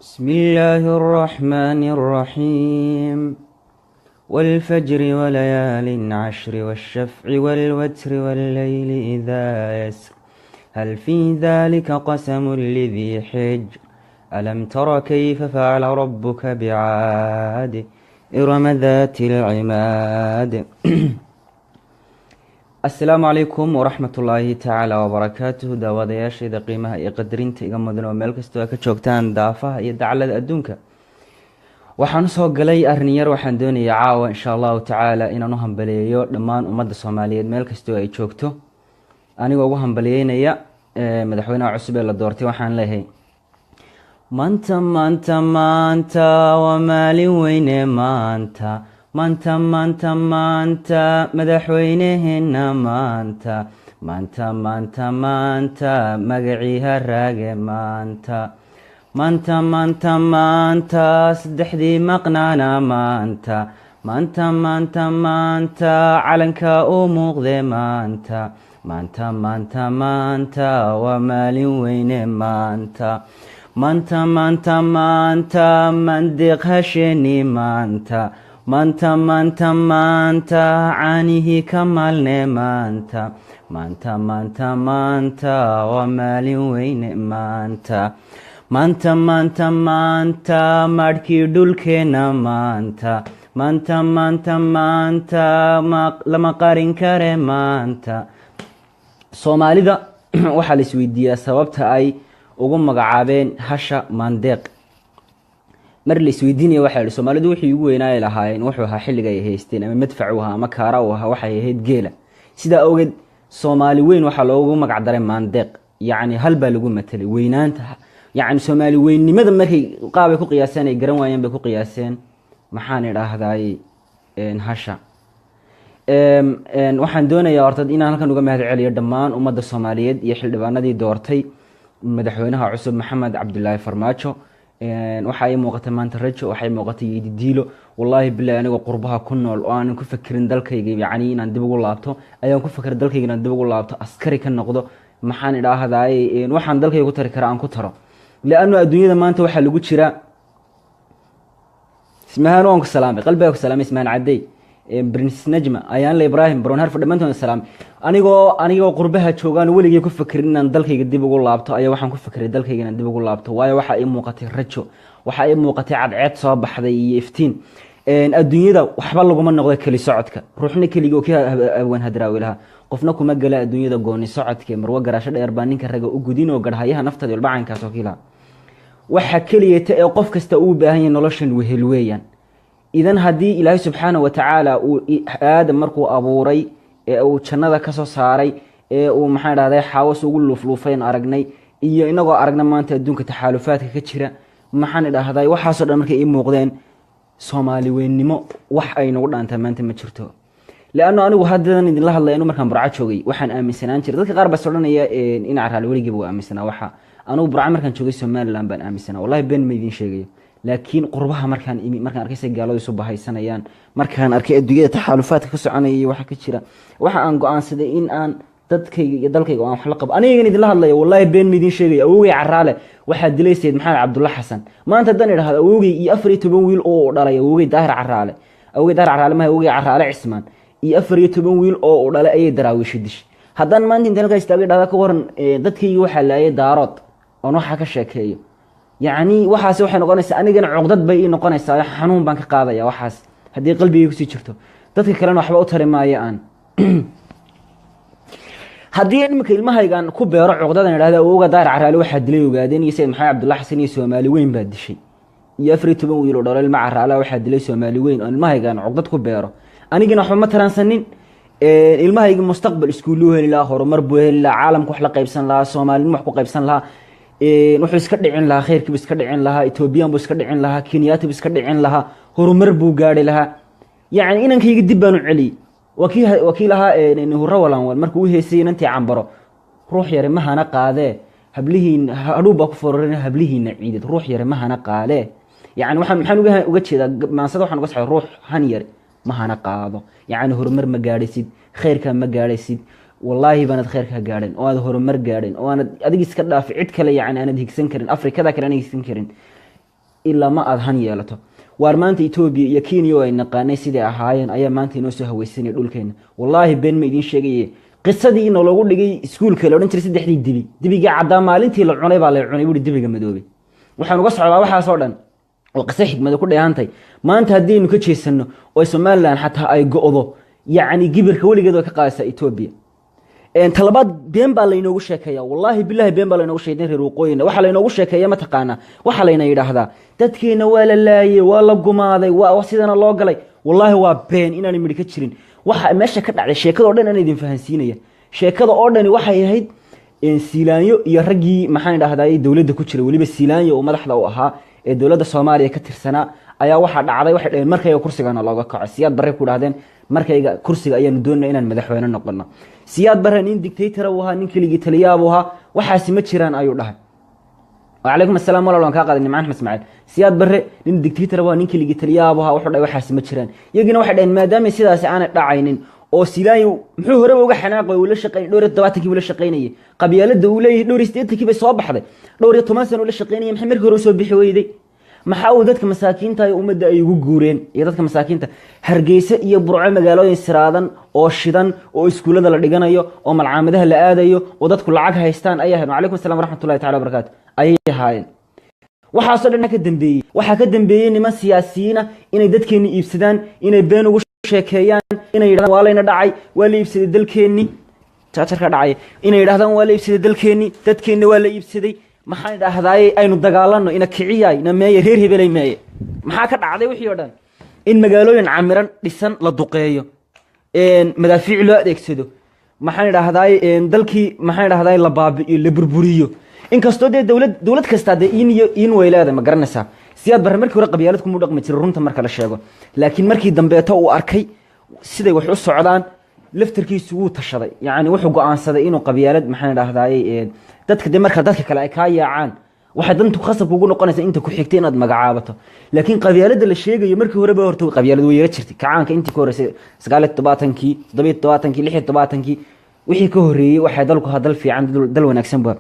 بسم الله الرحمن الرحيم. والفجر وليال عشر والشفع والوتر والليل إذا يسر. هل في ذلك قسم لذي حجر؟ ألم تر كيف فعل ربك بعاد إرم ذات العماد؟ Asalaamu calaykum waraxmat ullaahi tacaala wabarakaatuhu. Daawadayaashayda qiimaha iyo qadarinta iga mudan oo meel kastoo ka joogtaan daafaha iyo daclada adduunka, waxaan usoo galay arrin yar. Waxaan doonayaa caawa, insha Allahu tacaala, inaan u hambaliyeeyo dhammaan ummadda Soomaaliyeed meel kastoo ay joogto, anigoo ugu hambaliyeynaya madaxweynaha cusub ee la doortay. Waxaan leeyahay: maanta, maanta, maanta waa maalin weyne. Maanta, maanta, maanta, maanta madaxweyneheena. Maanta, maanta, maanta, maanta magacii haraage. Maanta, maanta, maanta, maanta saddexdii maqnaana. Maanta, maanta, maanta, maanta calanka u muuqde. Maanta, maanta, maanta, maanta waa maalin weyne. Maanta, maanta, maanta, maanta mandiq hasheeni. Maanta, maanta, maanta, maanta caanihii ka maalne. Maanta, maanta, maanta, maanta waa maalin weyne. Maanta, maanta, maanta, maanta maadhkii dhulkeenna. Maanta, maanta, maanta, maanta lama qarin kare. Maanta Soomaalida waxaa la isweydiiyaa sababta ay ugu magacaabeen hasha Maandeeq. Mar la isweydiinaya waxaa yihi: Soomaalidu wixii ugu weynaay lahaayeen wuxuu ahaa xilliga ay haysteen, ama madfac u ahaa ama kaara u ahaa, waxay ahayd geela. Sidaa awgeed Soomaali weyn waxaa loogu magac daray Maandeeq. Yacni hal baa lagu matelay weynaanta, yacni Soomaali weynimada. Markay qaabay ku qiyaaseen ay garan waayeen bay ku qiyaaseen, maxaan idhaahday, hasha. Waxaan doonayaa horta inaan halkan uga mahad celiyo dhammaan ummadda Soomaaliyeed iyo xildhibaanadii doortay madaxweynaha cusub, Maxamed Cabdilaahi Farmaajo. Waxaa ii muuqatay maanta rajo, waxay muuqatay yididiilo. Wallaahi bilahi, anigoo qurbaha ku nool oo aanan ku fakerin dalkayga, yacni inaan dib ugu laabto, ayaan ku fakeray dalkayga inaan dib ugu laabto, askari ka noqdo, maxaan idhaahdaay, waxaan dalkayga ku tari karaa aan ku taro. Liannu adduunyada maanta waxaa lagu jiraa. Ismahaan, waan ku salaamay, qalbigaa ku salaamay. Ismahaan Cadey, Prince Najma, Ayaanle Ibrahim Baron Harfa, dhammaantood salaamay. Anigoo qurbaha joogaan, weligay ku fakerin inaan dalkayga dib ugu laabto, ayaa waxaan ku fakeray dalkayga inaan dib ugu laabto. Waayo, waxaa ii muuqatay rajo, waxaa ii muuqatay cadceed soo baxday iyo iftiin. Adduunyada waxba laguma noqdo keli socodka, ruuxna keligii oo kii Abwaan Hadraawi lahaa: "Qofna kuma gala adduunyada gooni socodka, marwo garaasho dheer baa ninka raga u gudin oo garhayaha naftada walbacankaas oo kii lahaa." Waxa keliyata ee qof kasta uu baahan yahay noloshan wehel weeyaan. Idan haddii Ilaahay subxaana wa tacaala uu Aadam markuu abuuray ee uu jannada ka soo saaray ee uu, maxaan dhahday, xaawas ugu luufluufayn aragnay, iyo inagoo aragna maanta adduunka taxaalufaadka ka jira, maxaan idhahday, waxaasoo dhan markay ii muuqdeen, Soomaali weynimo wax ay nagu dhaantaa maanta ma jirto. Leanno anigu haddadan idinla hadlaya, anu markaan Burco joogay waxaan aaminsanaan jiray, dadka qaar baa odhanaya in Caraale weligiiba waa aaminsanaa waxa. Anugu Burco markaan joogay Somaliland baan aaminsanaa, wallahi been ma idiin sheegayo. Laakiin qurbaha markaan imi, markaan arkay say gaaladu isu bahaysanayaan, markaan arkay adduunyada taxaalufaadka ka soconaya iyo waxa ka jira, waxa aan go-aansaday in aan dadkayga iyo dalkayga aan wax la qabo. Anigan idinla hadlaya, wallahi been ma idiin sheegayo, awowgay Caraale waxaa dilay Sayid Maxamed Cabdulla Xasan. Maanta haddaan idhahdo awowgay iyo 14 wiil oo u dhalay awowgay Daahir Caraale, awowgay Daahir Caraale maha, awowgay Caraale Cismaan iyo 14 wiil oo u dhalay ayay Daraawiisha dishay, haddaan maanta inta halkaa istaagay dhahda ka waran dadkaygii waxaa laayay Daarood oon waxaa ka sheekeeyo, yacni waxaasi waxay noqonaysaa anigana cuqdad bay ii noqonaysaa, xanuun baan ka qaadaya waxaas haddii qalbigay kusii jirto. Dadka kalena waxba u tari maayo. Aan haddii iminka ilmahaygaan ku beero cuqdadan, idhahda awowga Daahir Caraale waxaa dilay Ogaadeen iyo Sayid Maxamed Cabdulla Xasan iyo Soomaali weyn baa dishay, iyo 14 wiil oo dhalo ilma Caraala waxaa dilay Soomaali weyn, oo ilmahaygaan cuqdad ku beero, anigina waxba ma taransanin. Ilmahaygi mustaqbal iskuulluu heli lahaa, horumar buu heli lahaa, caalamka wax la qaybsan lahaa, Soomaalinimo wax ku qaybsan lahaa, wuxuu iska dhicin lahaa khayrkiibu iska dhicin lahaa, Ethoobiyan buu iska dhicin lahaa, Kenyaati buu iska dhicin lahaa, horumar buu gaari lahaa. Yacni inankayga dib baan u celiyey. Waa kii lahaa Hurro Walanwal markuu u heysay inantii Cambaro: "Ruux yare ma hana qaadee, hablihiin hadhuu baa ku fororin hablihiina ciidad, ruux yare ma hana qaadee." Yani waxaan maxaan uga jeedaa maansada? Waxaan uga socda: ruux han yare ma hana qaado, yacni horumar ma gaadhaysid, khayrkaa ma gaadhaysid. Wallaahi baanad khayrkaa gaadhin oo aad horumar gaadhin oo aanad adig iska dhaafi cid kale, yacni aanad higsan karin, Afrikada kale aanad higsan karin. Ilaa ma aad han yeelato. Waar maanta Etoobiya iyo Kenya oo ay naqaanay siday ahaayeen ayaa maanta inoo soo haweysanaya dhulkeena. Wallaahi been ma idiin sheegaye. Qisadii inaloogu dhigay iskuulka la odhan jiray saddexdii dibi, dibigii caddaa maalintii la cunay baa la cunay buuri dibiga madoobay. Waxaan uga socdaa waxaasoo dhan oo qiso xikmada ku dheehantay. Maanta haddaynu ka jeesanno oo Somalilan xataa ay go'do, yacni gibirka weligeed way ka qaadaysaa Etoobiya. Talabaad, been baa laynoogu sheekeeya. Wallaahi bilahi been baa laynoogu sheekay. Reer waqooyina waxaa laynoogu sheekeeya, mataqaanaa, waxaa layna yidhaahdaa dadkeena waa la laayey, waa la gumaaday, waa sidana loo galay. Wallaahi waa been inaanu midhi ka jirin. Waxa meesha ka dhacday, sheekada o dhan aan idin fahansiinaya, sheekada oo dhani waxay ahayd Siilaanyo iyo raggii, maxaan idhahday, dowladda ku jiray, weliba Siilaanyo uu madaxda u ahaa ee dowladda Soomaaliya ka tirsanaa, ayaa waxaa dhacday, waxay dhaheen markayga kursigana looga kaco. Siyaad Barre ku dhahdeen markayga kursiga ayaanu doonana inaan madaxweyne noqono. Siyaad Barre nin dictator buu ahaa, nin keligii taliyaa buu ahaa, waxaasi ma jiraan ayuu dhahay. Wacalaykum asalaam walaal, waan kaa qaaday Nimcaan Axmed Ismaaciil. Siyaad Barre nin dictator buu ahaa, nin keligii taliyaa buu ahaa, wuxuu dhahay waxaasi ma jiraan. Iyagiina waxay dhaheen maadaama sidaasi aanay dhacaynin oo Silaayo muxuu horeba uga xanaaqay, uu la shaqeynay dhowr iyo todobaatankii buu la shaqeynayay, qabyaaladda uu leeyahay 84-kii bay soo baxday, dhowr iyo toban sano uu la shaqeynayay, maxay markii hore usoo bixi weyday? Maxaa uu dadka masaakiinta iyo ummadda ay ugu guureen iyo dadka masaakiinta Hargeysa iyo Burco, magaalooyin siraadan oo shidan oo iskuullada la dhiganayo oo malcaamadaha la aadayo oo dadku lacag haystaan ayay ahayd. Wacalaykum assalam waraxmatullahi tacala wabarakaatu ayay ahaayeen. Waxaasoo dhan ka dambeeyey, waxaa ka dambeeyey niman siyaasiyiina inay dadkeenni iibsadaan, inay been ugu sheekeeyaan, inay yidhahdaan waa layna dhacay, waa la iibsaday dalkeenni, jaajarka dhacay, inay yidhahdaan waa la iibsaday dalkeenni, dadkeenni waa la iibsaday, maxaan idhaahdaaye, aynu dagaalano, ina kiciyay, ina meeye, reer hebelay meeye. Maxaa ka dhacday wixii oo dhan? In magaalooyin camiran dhisan la duqeeyo, madaafiic loo adeegsado, maxaan idhahdaaye, dalkii, maxaan idhahdaye, la baabi'iyo, la burburiyo. Inkastoo dee dowlad kastaa dee in iyo in way leedahay, ma garanaysaa? Siyaad Barre markii hore qabyaalad kumuu dhaqmi jiray, runta marka la sheego, laakiin markii dambeeto uu arkay siday wax u socdaan, laftarkiisu wuu tashaday, yacni wuxuu go-aansaday inuu qabyaalad, maxaan idhahdaye, dadka dee marka dadka kale ay kaa yaacaan, waxay dantu khasab kugu noqonaysaa inta ku xigtay inaad magacaabato. Laakiin qabyaaladda la sheegayo markii horeba horta qabyaalad way yara jirtay. Kacaanka intii ka horreysay, 79-kii, 77-kii, 76-kii, wixii ka horreeyey, waxay dalku ahaa dal fiican, dal wanaagsan bu.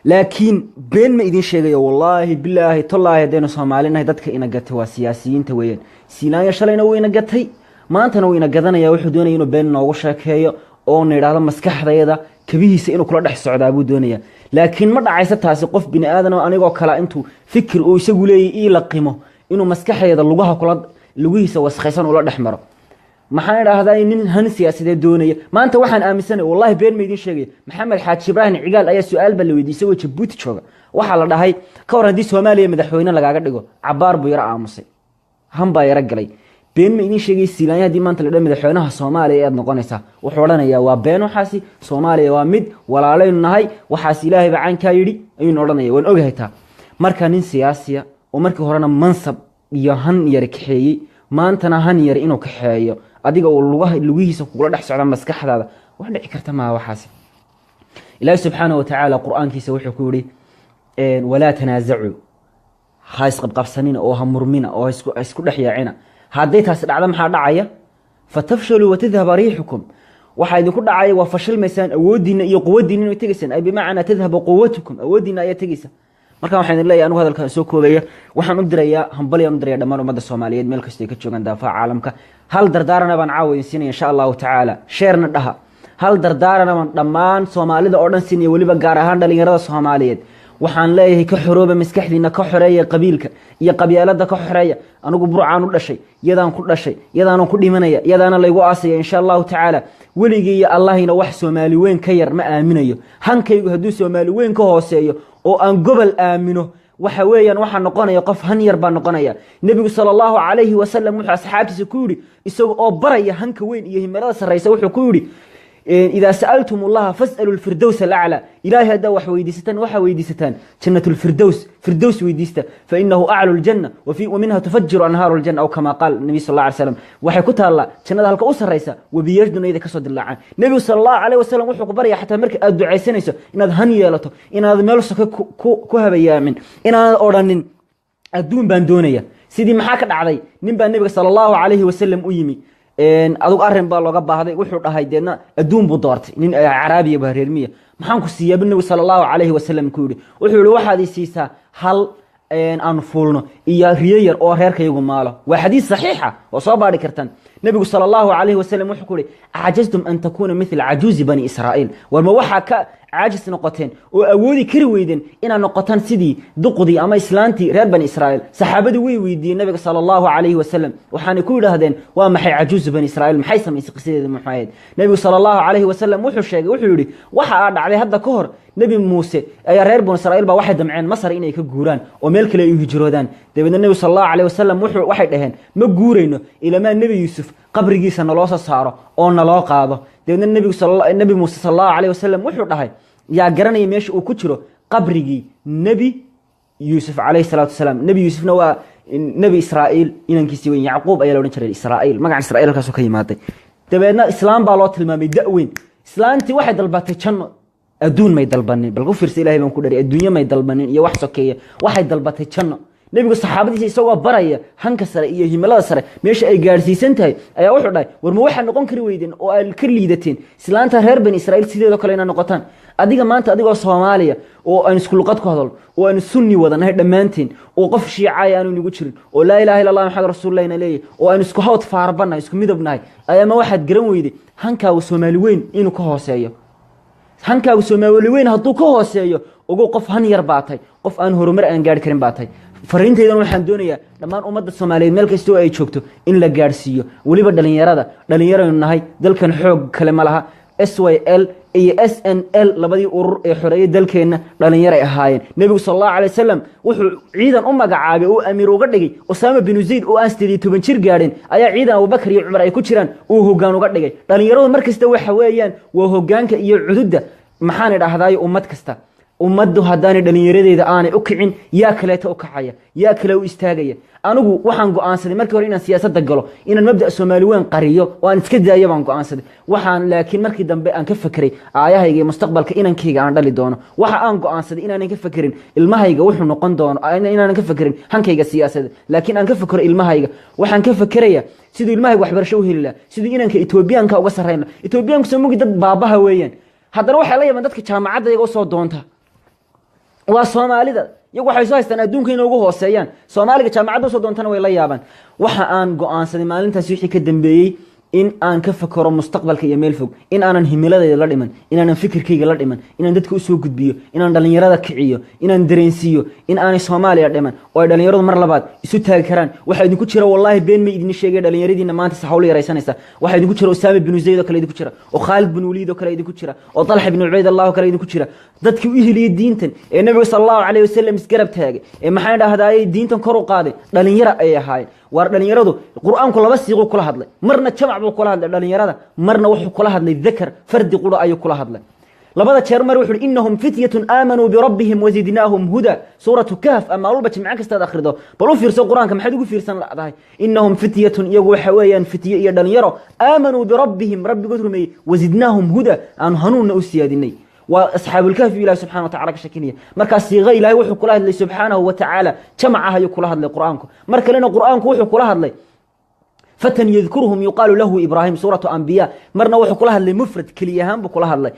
Laakiin been ma idin sheegayo, wallaahi bilaahi tallaahi, haddaynu Soomaalinahay dadka ina gatay waa siyaasiyiinta weeyaan. Siinaanya shalayna wuu ina gatay, maantana wuu ina gadanaya. Wuxuu doonaya inuu been noogu sheekeeyo oo na idhaahdo maskaxdayda kabihiisa inuu kula dhex socdaa buu doonaya. Laakiin ma dhacaysa taasi. Qof bini aadan oo anigoo kale intuu fikir uu isagu leeyahy ii laqimo, inuu maskaxdayda lugaha kula lugihiisa waskhaysan ula dhex maro, maxaan idhaahdaa, nin han siyaasadeed doonaya. Maanta waxaan aaminsanay, wallahi been ma idiin sheegaya, Maxamed Xaaji Ibraahim Cigaal ayaa su-aal baa la weydiisay isagoo Jabuuti jooga. Waxaa la dhahay ka hor haddii Soomaaliya madaxweyne lagaaga dhigo? Cabaar buu yaro aamusay, han baa yaro galay. Been ma idiin sheegay, Siilaanya haddii maanta la dhaho madaxweynaha Soomaaliya ayaad noqonaysaa, wuxuu odhanayaa waa been waxaasi, Soomaaliya waa mid, walaalaynu nahay, waxaas Ilaahay baa caynkaa yidhi ayuunu odhanaya. Waan ogahay taa. Marka nin siyaasiya oo markii horena mansab iyo han yari kaxeeyey, maantana han yari inuu kaxeeyo adiga uu lugaha lugihiisa kugula dhex socda maskaxdaada, wax dhici karta maaha waxaasi. Ilaahi subxaana wa tacaala qur-aankiisa wuxuu ku yihi walaa tanaasacuu, ha isqabqabsanina oo ha murmina oo ha isku dhex yaacina. Hadday taasi dhacdo maxaa dhacaya? Fatafshaluu watadhaba riixukum. Waxaa idinku dhacaya waa fashilmaysaan, awooddiina iyo quwaddiina inay tegaysaan, ay bimacnaa tadhaba quwatukum, awooddiina ayaa tegaysa. Marka waxaan idin leeyahay, anigu hadalkan soo koobaya, waxaan u dirayaa hambalyaan u diraya dhammaan ummadda Soomaaliyeed meel kastoo ay ka joogaan daafaha caalamka. Hal dardaarana baan caawa idin siinaya insha Allahu tacaala, sheerna dhaha. Hal dardaarana baan dhammaan Soomaalida oo dhan siinaya, weliba gaar ahaan dhalinyarada Soomaaliyeed. Waxaan leeyahay ka xorooba maskaxdiina, ka xoreeya qabiilka iyo qabyaalada, ka xoreeya. Anigu Burcaan u dhashay, yadaan ku dhashay, yadaanan ku dhimanaya, yadaana laygu aasaya insha Allahu tacaala. Weligii iyo Allahina wax Soomaali weyn ka yar ma aaminayo. Hankaygu hadduu Soomaali weyn ka hooseeyo oo aan gobol aamino, waxa weeyaan waxaa noqonaya qof han yar baa noqonaya. Nebigu sala Allahu calayhi wasalam wuxuu asxaabtiisa ku yidhi, isaga oo baraya hanka weyn iyo himilada sarraysa, wuxuu ku yidhi idaa sa'altum Allaha fas'alu lfirdows alaclaa. Ilaahay haddaa wax weydiisataan, waxaa weydiisataan jannat lfirdows, firdows weydiista, fainahu aclu ljanna wa minha tufajiru anhaaru ljanna, aw kama qaal nabiy sal alla alay slam. Waxay ku taallaa jannada halka u sarraysa, webiyashduna iyada kasoo dilaacaan. Nebigu sala Allahu calayh wasalam wuxuu ku baraya xataa marka aad ducaysanayso inaad han yeelato, inaad meel soke ku habayaamin, inaanad odhanin adduun baan doonaya. Sidii maxaa ka dhacday? Nin baa nebiga sala Allahu calayhi wasalam u yimi, adugu arrin baa looga baahday, wuxuu dhahay deedna adduun buu doortay. Nin caraabiya baa reermiya. Maxaan ku siiyaa bu nebigu sala Allahu calayhi wasalam ku yidhi. Wuxuu yihi waxaad i siisaa hal aanu fuulno iyo riyo yar oo reerkayagu maalo. Waa xadiis saxiixa oo soo baadhi kartaan. Nebigu sala allahu calayhi wasalam wuxuu ku uhi: "Acajaztum an takuuna mithla cajuuzi bani Israa'iil?" War ma waxaa ka caajis noqoteen oo awoodi kari weydeen inaad noqotaan sidii duqdii ama islaantii reer bani Israa'iil? Saxaabadii way weydiiyeen nabiga sala allahu calayhi wasalam, waxaanay ku yidhaahdeen: "Waa maxay cajuuzu bani Israa'iil? Maxay samaysay? Qisadeeda muxuu ahayd?" Nebigu sala allahu calayhi wasalam wuxuu sheegay, wuxuu yidhi: "Waxa aa dhacday hadda ka hor Nebi Muuse ayaa reer bani Israa'iil baa waxay damceen Masar inay ka guuraan oo meel kale ay u hijroodaan. Dabeedna nebigu sala allahu calayhi wasalam wuxuu waxay dhaheen: 'Ma guurayno ilamaa Nebi Yuusuf qabrigiisa naloo soo saaro oo naloo qaado.' Dabeedna nebigu, Nebi Muuse sala allahu calayhi wasalam, wuxuu dhahay: 'Yaa garanaya meesha uu ku jiro qabrigii Nebi Yuusuf calayhi salaatu wasalaam?' Nebi Yuusufna waa Nebi Israa'iil inankiisii weyn, Yacquub ayaa la odhan jiray. Israa'iil, magaca Israa'iil halkaasoo ka yimaaday. Dabeedna islaam baa loo tilmaamay da-weyn. Islaantii waxay dalbatay janno, adduun may dalbanin. Bal ku fiirsa, Ilahay baan ku dhariy, adduunyo may dalbanin iyo wax sokeeya, waxay dalbatay janno. Nebigu saxaabadiisa isagoo baraya hanka sare iyo himilada sare meesha ay gaadhsiisan tahay ayaa wuxuu dhahay: 'War ma waxaad noqon kari weydeen oo aad ka liidateen islaanta reer bani Israa'iil sideedoo kale inaad noqotaan?' Adiga maanta adigoo Soomaaliya oo aan isku luqad ku hadalno oo aan sunni wadanahay dhammaanteen oo qof shiicaya aanu inagu jirin oo laa ilaha illa Allah Maxamed rasuulullah ina leeyahy oo aan isku hawd faarbannahay, isku midabnahay, ayaa ma waxaad garan weyday hankaagu Soomaali weyn inuu ka hooseeyo? Hankaagu Soomaali weyn hadduu ka hooseeyo, ogow, qof han yar baa tahay, qof aan horumar aan gaari karin baa tahay. Fariintaydan waxaan doonayaa dhammaan ummadda Soomaaliyeed meel kastoo ay joogto in la gaadhsiiyo, weliba dhalinyarada. Dhalinyaraynu nahay, dalkan xoog kale ma laha. SYL iyo SNL, labadii urur ee xoreeyay dalkeenna, dhalinyaray ahaayeen. Nebigu sal allahu alay wasalam wuxuu ciidan u magacaabay oo amiir uga dhigay Usaama binu Zayd oo aan 18 jir gaadhin ayaa ciidan Abubakar iyo Cumar ay ku jiraan uu hoggaan uga dhigay. Dhalinyaradu mar kasta waxa weeyaan waa hoggaanka iyo cududda, maxaan idhaahdayo, ummad kasta. Ummaddu haddaanay dhallinyaradeeda aanay u kicin, yaa kaleeta u kacaya? Yaa kale u istaagaya? Anigu waxaan go'aansaday markii hore inaan siyaasadda galo, inaan mabda Soomaali weyn qariyo oo aan iska daayo baan go'aansaday. Waxaan laakiin markii dambe aan ka fekeray aayahayga iyo mustaqbalka inankayga aan dhali doono. Waxa aan go'aansaday inaanan ka fekerin ilmahayga wuxuu noqon doono, inaanan ka fekerin hankayga siyaasadeed, laakiin aan ka fekero ilmahayga. Waxaan ka fekeraya siduu ilmahayga waxbarasho u heli laha, siduu inanka Etoobiyaanka uga sarrayn laha. Etoobiyaanku soo mugi dad baabaha weeyaan, haddana waxay la yaabaan dadka jaamacadda iyaga usoo doonta waa Soomaalida. Iyagu waxay soo haystaan adduunka inay ugu hooseeyaan. Soomaaliga jaamacadda usoo doontana way la yaabaan. Waxa aan go'aansaday maalintaasi wixii ka dambeeyey in aan ka fakero mustaqbalka iyo meel fog, in aanan himiladayda la dhiman, inaanan fikirkayga la dhiman, inaan dadka usoo gudbiyo, inaan dhallinyarada kiciyo, inaan dareensiiyo in aanay Soomaaliya dhiman oo ay dhallinyaradu mar labaad isu taagi karaan. Waxaa idinku jira, wallaahi been may idin sheegay, dhallinyaradiina maanta saxawlo yaraysanaysa. Waxaa idinku jira Usaama binu Zayd oo kale idinku jira, oo Khaalid bin Waliid oo kale idinku jira, oo Talxa bin Cubayd Allah oo kale idinku jira. Dadkii u heliyey diintan ee nabiga sal allahu calayhi wasalam isgarab taagay ee, maxaan dhahdaayey, diintan kor u qaaday dhalinyaro ayay ahaayeen. Waar dhalinyaradu, Qur-aanku laba siiquu kula hadlay. Marna jamac buu kula hadlay dhalinyarada, marna wuxuu kula hadlay dakar, fardi qura ayuu kula hadlay. Labada jeer mar wuxu uhi: "Inahum fityatun aamanuu birabbihim wazidnaahum huda." Suuratu Kahf ama walba jimco kastaad akhrido, bal u fiirso Qur-aanka. Maxaad ugu fiirsan ladahay? Inahum fityatun, iyagu waxa weeyaan fitye iyo dhalinyaro, aamanuu birabbihim, rabbigood rumeeyey, wazidnaahum huda, aanu hanuunna u siyaadinay. Waa asxaabulkahfi ilahi subxana wa tacala ka shakinaya. Markaa siiqa ilahay wuxuu kula hadlay subxaanahu wa tacaala jamacaha ayuu kula hadlay Qur-aanku. Mar kalena Qur-aanku wuxuu kula hadlay fatan yadkuruhum yuqaalu lahu Ibraahim, suuratu Anbiya. Marna wuxuu kula hadlay mufrad, keliya ahaan buu kula hadlay.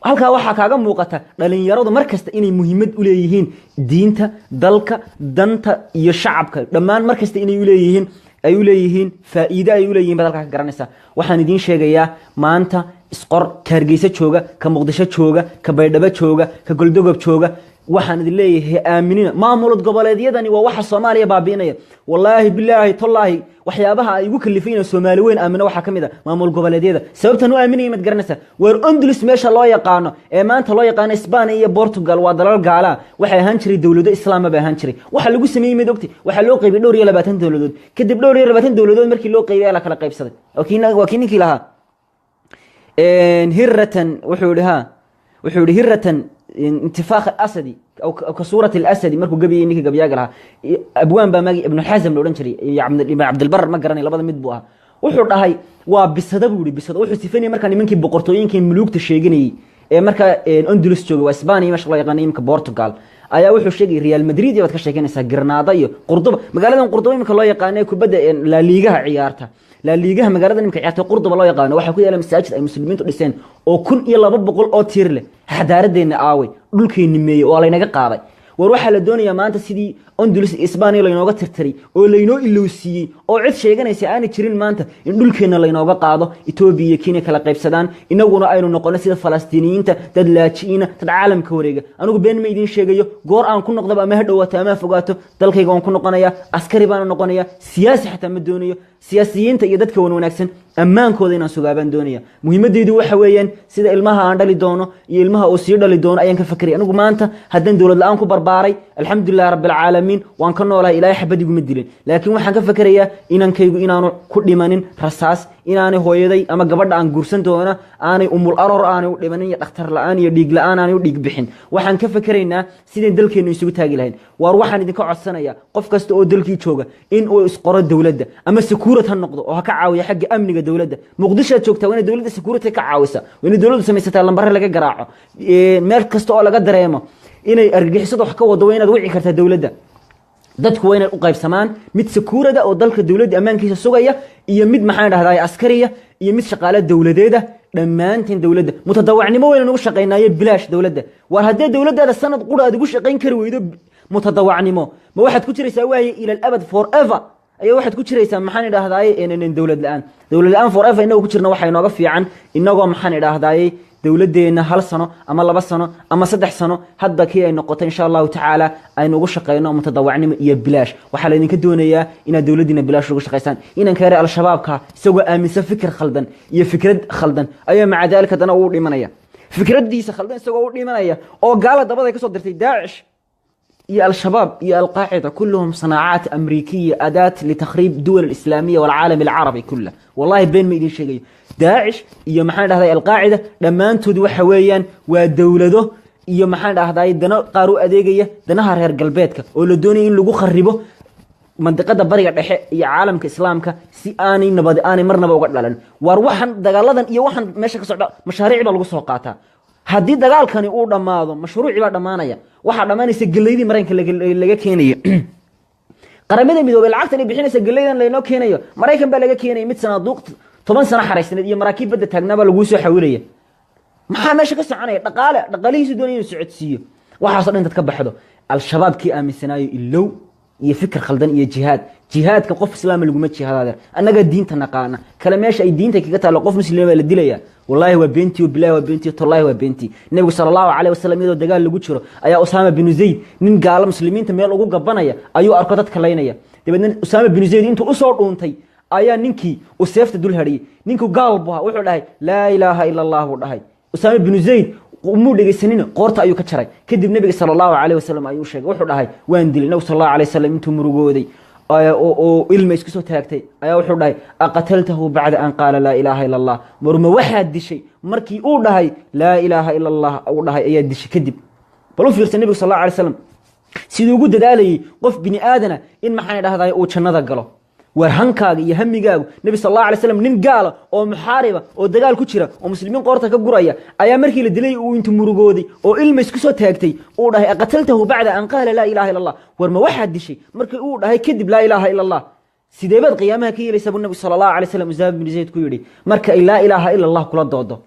Halkaa waxaa kaaga muuqata dhalinyaradu mar kasta inay muhiimad uleeyihiin diinta, dalka, danta iyo shacabka dhammaan. Mar kasta inay uleeyihiin, ay uleeyihiin faa'iide ay uleeyihin baad halkaa ka garanaysaa. Waxaan idiin sheegayaa maanta isqor, ka Hargeysa jooga, ka Muqdisho jooga, ka Baydhabo jooga, ka Goldogob jooga, waxaan idin leeyahay: aaminina maamulad goboleedyadani. Waa waxa Soomaaliya baabi'inaya. Wallaahi, bilaahi, tollaahi, waxyaabaha ay igu kalifay inaan Soomaali weyn aamino waxaa ka mid a maamul goboleedyada. Sababtan u aaminaya maad garanaysaa? Waar Ondulus, meesha loo yaqaano ee maanta loo yaqaano Isbaaniya iyo Portugal, waa dalal gaalaa. Waxay ahaan jiray dowlado islaama bay ahaan jiray. Waxa lagu sameeyey mid ogtay? Waxaa loo qaybiyey 24 dowladood. Kadib 24 dowladood markii loo qaybiyay, la kala qaybsaday. Waa kii ninkii lahaa hiratan, wuxuu yihi, ha, wuxuu yihi: "Hiratan intifaakh asadi aw ka suurati alasadi." Markuu gabiyey ninkii gabyaaga lahaa, abwaan baa magi Ibnu Xasam la odhan jiray iyo Ibn Cabdilbar, ma garanay, labada mid buu ahaa. Wuxuu dhahay: "Waa bisada," buu yihi, "bisada." Wuxuu sifanayay markaa nimankii boqortooyinkii muluugta sheeganayey ee markaa Andalus joogay, waa Isbaaniya meesha loo yaqaano imika Portugal. Ayaa wuxuu sheegay Real Madrid baad ka sheekeynaysaa, Granada iyo Qurduba. Magaaladan Qurduba imika loo yaqaano ee kubadda La Ligaha ciyaarta, La Ligaha magaaladan imika ciyaarta, Qurduba loo yaqaano, waxaa ku yaala masaajid ay muslimiintu dhiseen oo 1200 oo tiir leh. Xadaaradeenna aaway? Dhulkeenni meeye? Waa laynaga qaaday. War waxaa la doonayaa maanta sidii Andalus, Isbaaniya laynooga tirtiray oo laynoo ilowsiiyey oo cid sheeganaysa aanay jirin, maanta in dhulkeenna laynooga qaado, Etoobiya iyo Kenya kala qaybsadaan, inaguna aynu noqono sida Falastiiniyiinta, dad laaji'iina, dad caalamka wareega. Anigu been ma idiin sheegayo. Goor aan ku noqdaba, ama ha dhowaato ama ha fogaato, dalkayga waan ku noqonaya. Askari baana noqonaya, siyaasi xataa ma doonayo. Siyaasiyiinta iyo dadka wan wanaagsan ammaankooda inaan sugaabaan doonaya. Muhiimadeydu waxa weeyaan sida ilmaha aan dhali doono iyo ilmaha uu sii dhali doono ayaan ka fakeraya. Anigu maanta haddaan dowlad la-aan ku barbaaray, alxamdulilahi rabbi alcaalamiin, waan ka noolahay, Ilaahay xabad iguma dilin. Laakiin waxaan ka fakerayaa inankaygu inaanu ku dhimanin rasaas, inaanay hooyaday ama gabadha aan guursan doona aanay umul aror aanay u dhimanin iyo dhakhtar la-aan iyo dhiig la-aan aanay u dhiig bixin. Waxaan ka fakeraynaa sideen dalkeennu isugu taagi lahayn. Waar waxaan idinka codsanaya, qof kasta oo dalkii jooga in uu isqoro dowladda, ama security ha noqdo oo ha ka caawiya xagga amniga dowladda. Muqdishoad joogtaa, waa inay dowladda security ka caawisa, waa inay dowladdu samaysataa lambare laga garaaco meel kasta oo laga dareemo inay argagixisada wax ka wado. Waa inaad wici kartaa dowladda. Dadku waa inay u qaybsamaan mid security oo dalka dowladda ammaankiisa sugaya, iyo mid, maxaan dhahdaa, askariya, iyo mid shaqaale dowladeeda. Dhammaanteen dowladda mutadawacnimo waynu ugu shaqaynaayo, bilaash dowladda. Waar haddee dowladdaada sanad qura aad ugu shaqayn kari weydo mutadawacnimo, ma waxaad ku jiraysaa waaye ila alabad, forever ayaa waxaad ku jiraysaa, maxaan idhahdaaye, dowlad la-aan? Dowlad la-aan forever inagoo ku jirna waxaa inooga fiican inagoo, maxaan idhaahdaaye, dowladeenna 1 sano ama 2 sano ama 3 sano, hadba kii ay noqoto, insha Allahu tacaala, aynu ugu shaqeyno mutadawacnimo iyo bilaash. Waxaa laydinka doonayaa inaad dowladdiina bilaash ugu shaqaysaan. Inanka yare Al-Shabaabka, isagoo aaminsan fikir khaldan iyo fikrad khaldan, ayaa maca daalika haddana uu dhimanaya fikradiisa khaldan, isagoo u dhimanaya oo gaala dabada ay kasoo dirtay. Daacish iyo Al-Shabaab iyo Alqaacida kulluhum sanaacaat amriikiya, adaat litakhriib duwal alislaamiya walcaalam alcarabi kullah. Wallahi been ma idin sheegayo. Daacish iyo, maxaan dhahday, Alqaacida dhammaantood waxa weeyaan waa dowlado iyo, maxaan dhahday, dano qaar u adeegaya danaha reer galbeedka oo la doonaya in lagu kharibo mandiqada Bariga Dhexe iyo caalamka Islaamka, si aanay nabad aanay marnaba uga dhalan. Waar waxaan dagaaladan iyo waxaan meesha ka socda mashaariic baa lagu soo qaataa. Haddii dagaalkani uu dhammaado, mashruucii baa dhammaanaya, waxaa dhammaanaysa gelaydii Maraykanka laga keenayo. Qaramada Midoobay lacagtan ay bixinaysa, gelaydan laynoo keenayo, Maraykan baa laga keenaya. Mid sanaaduuq 10 sano xaraysneed iyo maraakiib badda taagnaabaa laguu soo xawilaya. Maxaa meesha ka soconaya? Dhaqaale, dhaqaalihiisu doonaya inuu socodsiiyo. Waxaaso dhan intaad ka baxdo, Al-Shabaab kii aaminsanaayo ilow iyo fikir khaldan iyo jihaad. Jihaadka qof islaama laguma jihaadadeer. Annaga diinta naqaana kale meesha ay diinta kaga taalo qof muslima baa la dilaya, wallahi waa beentii, bilahi waa beentii, tallahi waa beentii. Nebigu sala Allahu calayh wasalam iyadoo dagaal lagu jiro ayaa Usaama binu Zayd, nin gaalo muslimiinta meel ugu gabanaya ayuu arko, dadka laynaya. Dabeedna Usaama binu Zayd intuu usoo dhuuntay ayaa ninkii uu seefta dul hadhiyey. Ninku gaal buu ahaa. Wuxuu dhahay "Laa ilaaha ila Allah" buu dhahay. Usaama binu Zayd muu dhegeysanina, qoorta ayuu ka jaray. Kadib Nebiga sala Allahu calayh wasalam ayuu sheegay, wuxuu dhahay "Waan dilay." Nabigu sala Allahu alayh wasalam intuu murugooday oo ilma isku soo taagtay ayaa wuxuu dhahay "Aqataltahu bacda an qaala laa ilaaha ila Allah?" Marma waxaad dishay markii uu dhahay "Laa ilaaha ila Allah" uu dhahay ayaa dishay kadib? Bal u fiirsa Nebigu sal Allahu alay slam siduu ugu dadaalayay qof bini aadana in, maxaan idhahday, uu jannada galo. War hankaaga iyo hamigaagu, Nebi sal Allahu alay slam nin gaala oo muxaariba oo dagaal ku jira oo muslimiin qoorta ka guraya ayaa markii la dilay uu intu murugooday oo ilma isku soo taagtay uu dhahay "Aqataltahu bacda an qaala laa ilaha illa Allah?" War ma waxaad dishay markii uu dhahay kadib "Laa ilaaha ila Allah"? Sideebaad qiyaamaha ka yeelaysa, buu Nabigu sala Allahu alay slam Usaama bin Zayd ku yidhi, marka ay "Laa ilaaha ila Allah" kula doodo?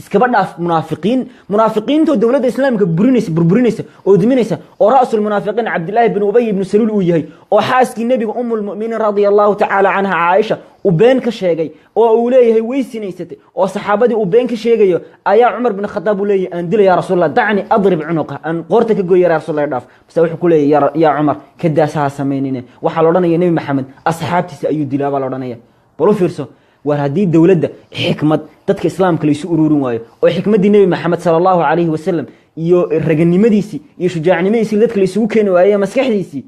Iskaba dhaaf munaafiqiin, munaafiqiintoo dowladda islaamka burinaysa, burburinaysa oo duminaysa, oo ra'sul munaafiqiin Cabdillaahi bin Ubay ibnu Saluul uu yahay, oo xaaskii Nebiga Umulmu'miniin radia Allahu tacaala canha Caaisha uu been ka sheegay oo uu leeyahay way sinaysatay, oo saxaabadii uu been ka sheegayo, ayaa Cumar bin Khadaab uu leeyahay "Aan dila, yaa Rasuulallah, dacni adrib cunuqa, aan qoorta ka gooya, yaa Rasulallah, dhaaf." Base wuxuu ku leeyahay "Yaa Cumar, ka daasaha samaynine, waxaa la odhanaya Nebi Maxamed asxaabtiisa ayuu dilaa" baa la odhanaya. Bal u fiirso. Waar haddii dowladda xikmad dadka islaamka laysu ururin waayo, oo xikmaddii Nebi Maxamed sala Allahu calayhi wasalam iyo raganimadiisii iyo shujaacnimadiisii dadka la isugu keeni waaye maskaxdiisii,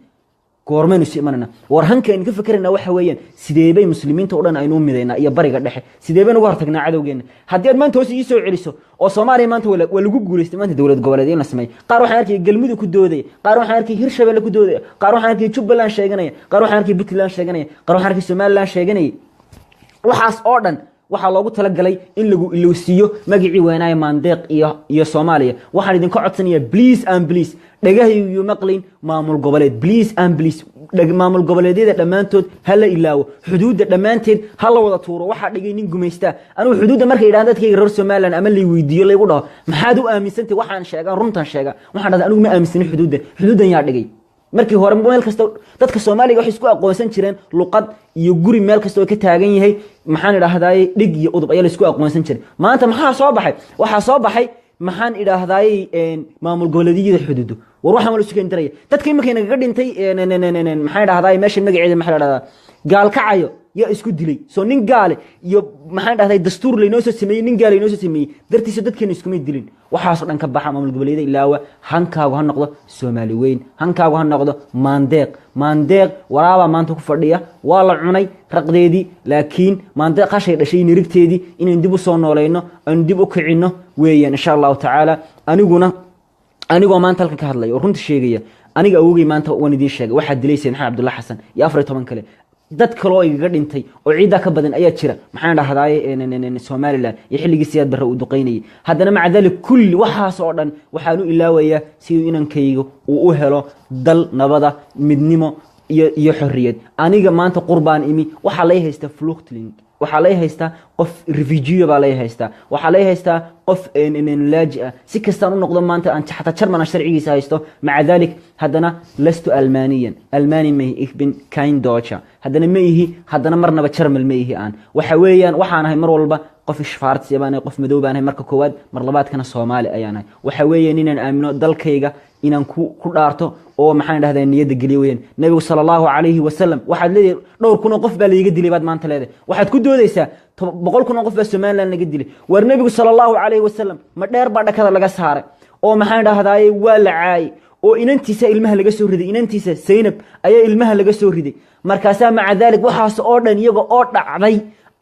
goormaynu isu imanayna? War hanka aynu ka fekerayna waxa weeyaan sideebay muslimiinta o dhan aynu u midaynaa iyo Bariga Dhexe, sidee baynu uga hortagnaa cadowgeena? Haddii aad maanta hoos ii soo celiso oo Soomaaliya maanta waa lagu guulaystay maanta dowlad goboleed in la sameeyo. Qaar waxaan arkaya Galmudug ku doodaya, qaar waxaan arkay Hirshabelle ku doodaya, qaar waxaan arkay Jubbaland sheeganaya, qaar waxaan arkay Puntland sheeganaya, qaar waxaan arkay Somaliland sheeganaya. Waxaas oo dhan waxaa loogu talagalay in lagu ilowsiiyo magacii weenaaye Maandeeq iyo Soomaaliya. Waxaan idinka codsanayaa, please and please, dhegahaygu maqlayn maamul goboleed, please and please. Maamul goboleedyada dhammaantood ha la ilaawo, xuduudda dhammaanteed ha la wada tuuro. Waxaa dhigay nin gumaystaa. Anigu xuduudda markay yidhahdaan dadkayga reer Somaliland ama lay weydiiyo, laygu dhaho maxaad u aaminsantay waxaan sheegaa, runtan sheega, waxaan dhahdaa anigu ma aaminsanin xuduudda. Xuduuddan yaa dhigay? Markii hore meel kasta dadka Soomaaliga waxay isku aqoonsan jireen luqad iyo guri meel kasta oo ka taagan yahay, maxaan idhaahdaay, dhig iyo udub ayaa la isku aqoonsan jiray. Maanta maxaa soo baxay? Waxaa soo baxay, maxaan idhaahdaay, maamul goboleedyada, xuduudo. War waxaan wala isu keen daraya dadka iminka nagaga dhintay, maxaan idhahdaay, meesha magaceeda maxaa la dhahdaa, Gaalkacayo, yaa isku dilay? Soo nin gaale iyo, maxaan dhahday, dastuur laynoo soo sameeyey, nin gaale inoo soo sameeyey dartiisa dadkeena iskumay dilin. Waxaasoo dhan ka baxa, maamul goboleedyada ilaawa. Hankaagu ha noqdo Soomaali weyn, hankaagu ha noqdo Maandeeq. Maandeeq waraabaa maanta ku fadhiya, waa la cunay raqdeedii, laakiin Maandeeq hashay dhashay nirigteedii inaynu dib u soo noolayno, aynu dib u kicinno weeyaan, insha Allahu tacaala. Aniguna anigoo maanta halkan ka hadlaya oo runta sheegaya, aniga awogey maanta waan idiin sheegay, waxaa dilay Sayid Maxamed Cabdulla Xasan iyo 14 kale. Dad kaloo igaga dhintay oo ciiddaa ka badan ayaa jira, maxaan dhahdaay, Somaliland iyo xilligii Siyaad Barre uu duqaynayay. Haddana maca dalik kulli waxaas oo dhan waxaan u ilaawayaa siduu inankayga uu u helo dal nabada, midnimo iyo xorriyad. Aniga maanta qurbaan imi, waxaa lay haystaa Flüchtling, waxaa lay haystaa qof refugee baa lay haystaa, waxaa lay haystaa qof laaji ah. Si kastaan u noqdo maanta aan xataa Jarman aan sharcigiisa haysto, maca dalik haddana lastu almaniyan, Almani ma ihi, ich bin kein Deutscher haddana ma ihi, haddana marnaba Jarmal ma ihi. Aan waxa weeyaan waxaan ahay mar walba qof schwarz baan ahay, qof madow baan ahay marka koowaad, mar labaadkana Soomaali ayaan ahay. Waxa weeyaan inaan aamino dalkayga, inaan ku dhaarto oo, maxaan dhahdaa, niyadda geliyo weeyaan. Nabigu sala Allahu calayhi wasalam, waxaad leedahay dhowr kun oo qof baa laiga dilay baad maanta leedahay. Waxaad ku doodaysaa 100,000 oo qof baa Somaliland laga dilay. War Nebigu sala Allahu calayhi wasalam ma dheer baa dhakada laga saaray oo, maxaan dhahdaay, waa la caayay oo inantiisa ilmaha laga soo riday, inantiisa Saynab ayaa ilmaha laga soo riday. Markaasaa maca daalik waxaas oo dhan iyaga oo dhacday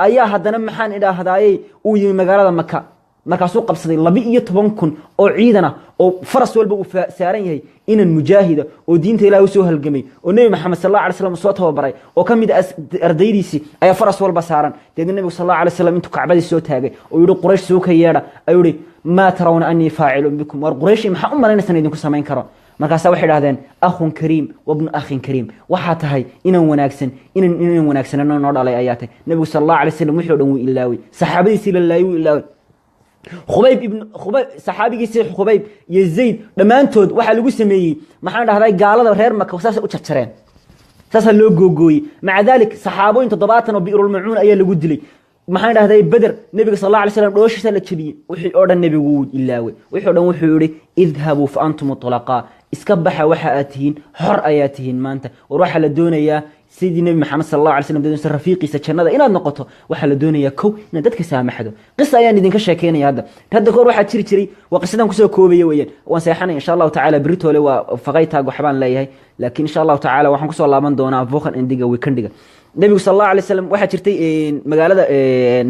ayaa haddana, maxaan idhaahdaayey, uu yimi magaalada Maka. Markaasuu qabsaday 12,000 oo ciidan ah oo faras walba uu saaran yahay inan mujaahida oo diinta Ilahi usoo halgamay oo Nebi Maxamed sal alla alay slam soo tababaray oo ka mid ah ardaydiisii ayaa faras walba saaran. Deedna Nebigu sal alla alay slam intuu kacbadii soo taagay oo yihi Quraysh soo ka yeedha ayuu yihi: maa tarawna anii faacilun bikum? War Qurayshi, maxaa u malaynaysan idinku samayn karo? Markaasaa waxay dhahdeen: akhun kariim wabnu akhin kariim, waxaa tahay inan wanaagsan, inan wanaagsanano noo dhalay ayaa tahay. Nebigu sal allahu alay slam wixii o dhan wuu ilaaway, saxaabadiisii la laayay wuu ilaaway. Khubayb ibn Khubayb, saxaabigiisii Khubayb iyo Zayd dhammaantood waxaa lagu sameeyey, maxaan dhahday, gaalada reer Maka saasay u jarjareen, saasaa loo googooyey. Maca dalik saxaabooyin 70 oo Bi'rulmacuun ayaa lagu dilay. Maxaan dhahday, Beder Nebiga sal alla alay slam dhooshiisa la jebiyey. Wixii oo dhan nebigu wuu ilaaway, wixii o dhan. Wuxuu yihi: idhabuu fa antum tulaqaa, iska baxa, waxa aad tihiin xor ayaa tihiin maanta. War waxaa la doonayaa sidii Nebi Maxamed sal allahu alay slam doonaysa rafiiqiisa jannada inaad noqoto. Waxaa la doonayaa kow inaad dadka saamaxdo. Qisa ayaan idinka sheekeynaya. Hadda kahor waxaa jiri jiray, waa qisadan kusoo koobaya weeyaan, waan seexanaya insha Allahu tacala. Beritoole waa Feiertag, waxbaan leeyahay, laakiin insha Allahu tacala waxaan kusoo laaban doonaa Wochenendiga, weekendiga. Nebigu sal allahu alay slam, waxaa jirtay magaalada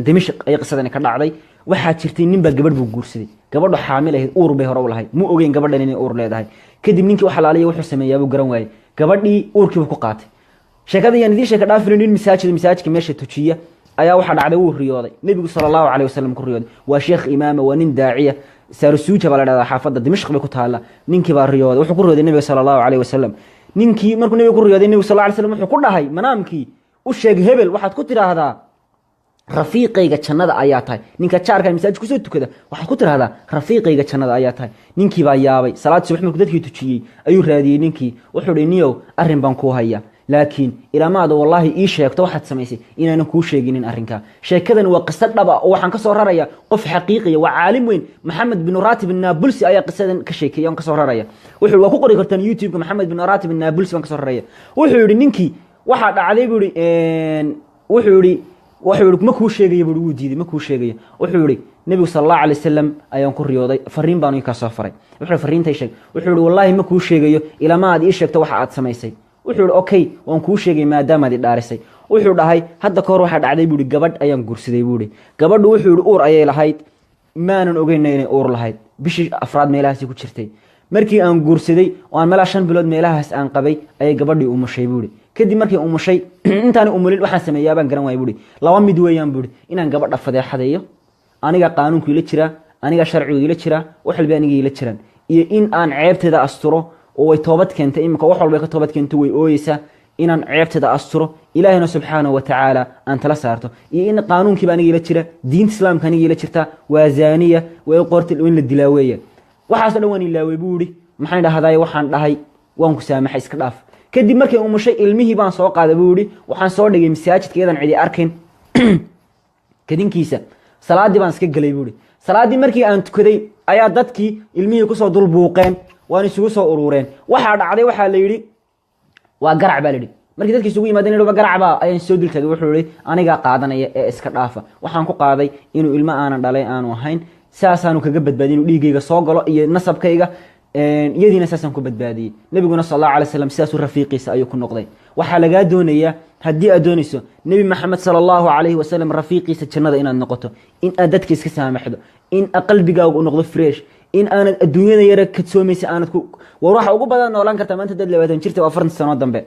Dimashq ayay qisadani ka dhacday. Waxaa jirtay nin baa gabadh buu guursaday. Gabadhu xaamil ahayd, uur bay hore u lahayd. Mu ogeyn gabadhan inay uur leedahay. Kadib ninkii wax alaaliya wuxuu sameeyaabuu garan waayey. Gabadhii uurkiibu ku qaatay. Sheekada yaan idiin sheeka dhaafin. Nin masaajidka meesha tujiya ayaa waxaa dhacday wuu riyooday, Nebigu sala Allahu caleyh wasalam ku riyooday. Waa sheekh imaama, waa nin daaciya, Saarsuuja baa la dhahdaa, xaafadda Dimashq bay ku taalla. Ninkii baa riyooday, wuxuu ku riyooday Nebiga sala Allahu caleyh wasalam. Ninkii markuu nebiga ku riyooday, Nebigu sal alla alay slam wuxuu ku dhahay manaamkii: u sheeg hebel, waxaad ku tidhaahdaa rafiiqayga jannada ayaa tahay. Ninka jaarka masaajid kusoo tukada waxaad ku tidhahdaa rafiiqayga jannada ayaa tahay. Ninkii baa yaabay. Salaad subax markuu dadkii tujiyey ayuu raadiyey ninkii. Wuxuu hi: niyow, arrin baan kuu haya, laakiin ilaamaada wallaahi ii sheegto waxaad samaysay inaanan kuu sheeginin arrinkaa. Sheekadan waa qiso dhaba oo waxaan kasoo raraya qof xaqiiqiya, waa caalim weyn, Maxamed bin Ratib Naabulsi ayaa qisadan ka sheekeeya aan kasoo raraya. Wuxuu waa ku qori kartaan YouTube-ka, Maxamed bin Ratib Naabulsi baan kasoo raraya. Wuxuu yihi ninkii waxaa dhacday buu yihi, wuxuu yihi ma kuu sheegaya buu, wuu diiday, ma kuu sheegaya. Wuxuu yihi: Nebigu sal allahu alay wasalam ayaan ku riyooday, fariin baanu ii kaa soo faray. Wuxuu fariintay sheeg. Wuxuu yihi: wallaahi ma kuu sheegayo ilama aad ii sheegto waxa aad samaysay. Wuxuu yihi: okay, waan kuu sheegay maadaamaad i dhaarisay. Wuxuu dhahay: hadda kahor waxaa dhacday buu ihi, gabadh ayaan guursaday buu ihi. Gabadhu, wuxuu yihi, uur ayay lahayd, maanan ogeyna inay uur lahayd. Bishii afraad meelahaasi ku jirtay markii aan guursaday oo aan meelaa 5 bilood meelahaas aan qabay ayay gabadhii umushay buuhi. Kadib markay umushay, intaanay umulin waxaan sameeyaa baan garan waaya buuhi. Laba mid weeyaan buuhi: inaan gabadha fadeexadeeyo, aniga qaanuunku ila jiraa, aniga sharcigu ila jiraa, wax walba aniga ila jiraan, iyo in aan ceebteeda asturo oo way toobad keentay imika, wax walba ka toobad keentay, way ooyeysaa. Inaan ceebteeda asturo, Ilaahina subxaanahu wa tacaala aan tala saarto, iyo in qaanuunkiiba aniga ila jira, diinta Islaamka aniga ila jirta, waa zaaniya, waa qorta in la dilaa weeye. Waxaaso dhan waan ilaawey buu ihi. Maxaan dhahday? Waxaan dhahay, waan ku saamaxay, iska dhaaf. Kadib markay umushay, ilmihii baan soo qaaday buu ihi. Waxaan soo dhigay masaajidka iyadan cidi arkayn kadinkiisa. Salaaddii baan iska gelay buu ihi. Salaaddii markii aan tukaday ayaa dadkii ilmihii kusoo dul buuqeen, waan isugu soo uruureen. Waxaa dhacday, waxaa la yidhi waa garac baa la yidhi. Markii dadki isugu yimaadeen, ba garac baa ayaan soo dul tagay. Wuxuu ihi, anigaa qaadanaya ee iska dhaafa. Waxaan ku qaaday inuu ilmo aanan dhalay aanu ahayn, saasaanu kaga badbaadiy inuu dhiiggayga soo galo iyo nasabkayga, iyadiina saasaan ku badbaadiyey. Nebiguna sal Allahu alay slam sidaasuu rafiiqiisa ayuu ku noqday. Waxaa lagaa doonayaa, haddii aad doonayso Nebi Maxamed sala Allahu calayhi wasalam rafiiqiisa jannada inaad noqoto, in aad dadka iska saamaxdo, in qalbigaagu u noqdo fresh, in aanad adduunyada yara kadsoomaysa aanad ku war. Waxa ugu badan noolaan kartaa maanta dad 20 jirta oo 40 sano dambe.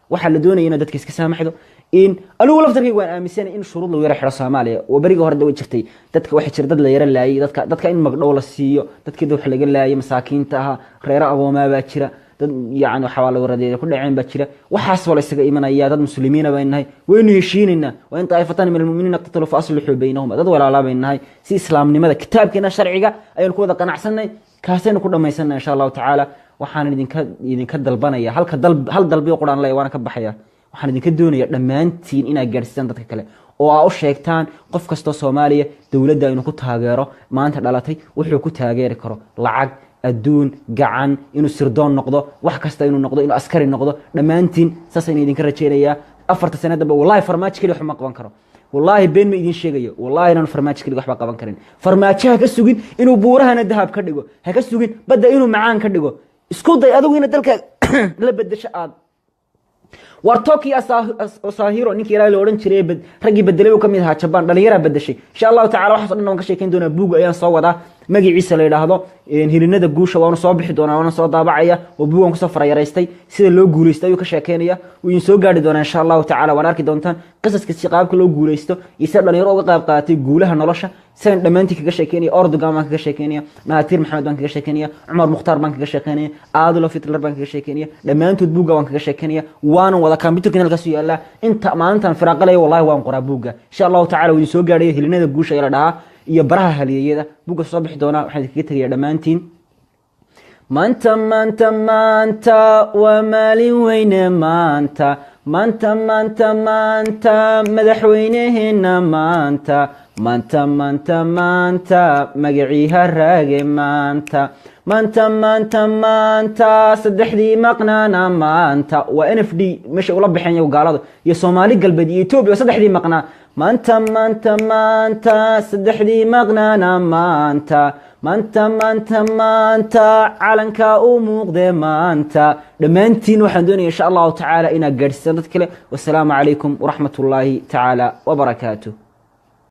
Waxaa la doonaya inaad dadka iska saamaxdo. In anigu laftarkayga waan aaminsanay in shuruud lagu yara xidho Soomaaliya oo berigii hore way jirtay. Dadka waxaa jira dad la yara laayay, dadka in magdhow la siiyo, dadkii wax laga laayay, masaakiinta ahaa, reero agoomaa baa jira, dad yani xawaalo waradeeda ku dhaceen baa jira. Waxaas waa la isaga imanaya. Dad muslimiina baynu nahay, waynu heshiinaynaa. Wa in طائفتان من المؤمنين اقتتلوا فأصلحوا بينهما. Dad walaalaa baynu nahay. Si islaamnimada, kitaabkeena, sharciga ayaynu ku wada qanacsanay, kaasaynu ku dhamaysanay insha Allahu tacaala. Waxaan idinka dalbanaya halka dal, hal dalbiyo quraan leeya, waana ka baxaya. Waxaan idinka doonaya dhammaantiin inaad gaadhsiisaan dadka kale oo aa u sheegtaan qof kastoo Soomaaliya dowladda inuu ku taageero maanta dhalatay, wuxuu ku taageeri karo: lacag, adduun, gacan, inuu sirdoon noqdo, wax kasta inuu noqdo, inuu askari noqdo. Dhammaantiin saasayna idinka rajaynayaa. 4ta sane dambe, wallahi, Farmaajo keliya waxba ma qaban karo. Wallaahi been ma idin sheegayo. Wallahi inaanu Farmaajo keliga waxba qaban karin. Farmaajo ha ka sugin inuu buurahana dahab ka dhigo, ha ka sugin badda inuu macaan ka dhigo. Isku day adigu inaad dalka la bedesho. Aad war Tokyo Osahiro, ninkii ilaahay la odhan jiray, raggii bedelay uu ka mid ahaa. Jaban dhalinyaraa bedeshay. Insha Allahu tacala waxaas o dhan waan ka sheekeyn doonaa. Buug ayaan soo wadaa, magaciisa la yidhaahdo Hilinada Guusha. Waanu soo bixi doonaa, waana soo daabacaya oo buugan kusoo farayaraystay. Sida loo guulaysto ayuu ka sheekeynaya. Wuu idin soo gaari doonaa insha Allahu tacala, waan arki doontaan qisaska, si qaabka loo guulaysto iyo sida dhalinyaro uga qayb qaadatay guulaha nolosha. Sidan dhammaantii kaga sheekeynaya. Erdogan baan kaga sheekeynaya, Mahatir Maxamed baan kaga sheekeynaya, Cumar Mukhtaar baan kaga sheekeynaya, Adolf Hitler baan kaga sheekeynaya. Dhammaantood buugga waan kaga sheekeynaya, waanan wada computerkan halkaas u yaallaa. Inta maalintan firaaqalaya, wallahi waan qoraa buugga. Insha Allahu tacala wuu idin soo gaadhaya. Hilinada Guusha ayaa la dhahaa iyo Baraha Halyeeyada buugga soo bixi doonaa. Waxaan idinkaga tegaya dhammaantiin: maanta, maanta, maanta waa maalin weyne. Maanta, maanta, maanta, maanta madaxweyneheena, maanta, maanta, maanta, maanta magacii haraage. Maanta, maanta, maanta, maanta saddexdii maqnaana maanta. Waa NFD meesha ula baxeen iyagu gaalada iyo Soomaali Galbeed iyo Etoobiya, saddexdii maqnaa. Maanta, maanta, maanta saddexdii maqnaana. Maanta, maanta, maanta, maanta calanka u muuqde maanta. Dhammaantiin waxaan doonaya insha Allahu tacaala inaad gaadhsiisaan dad kale. Wasalaamu calaykum waraxmat ullaahi tacaala wabarakaatu.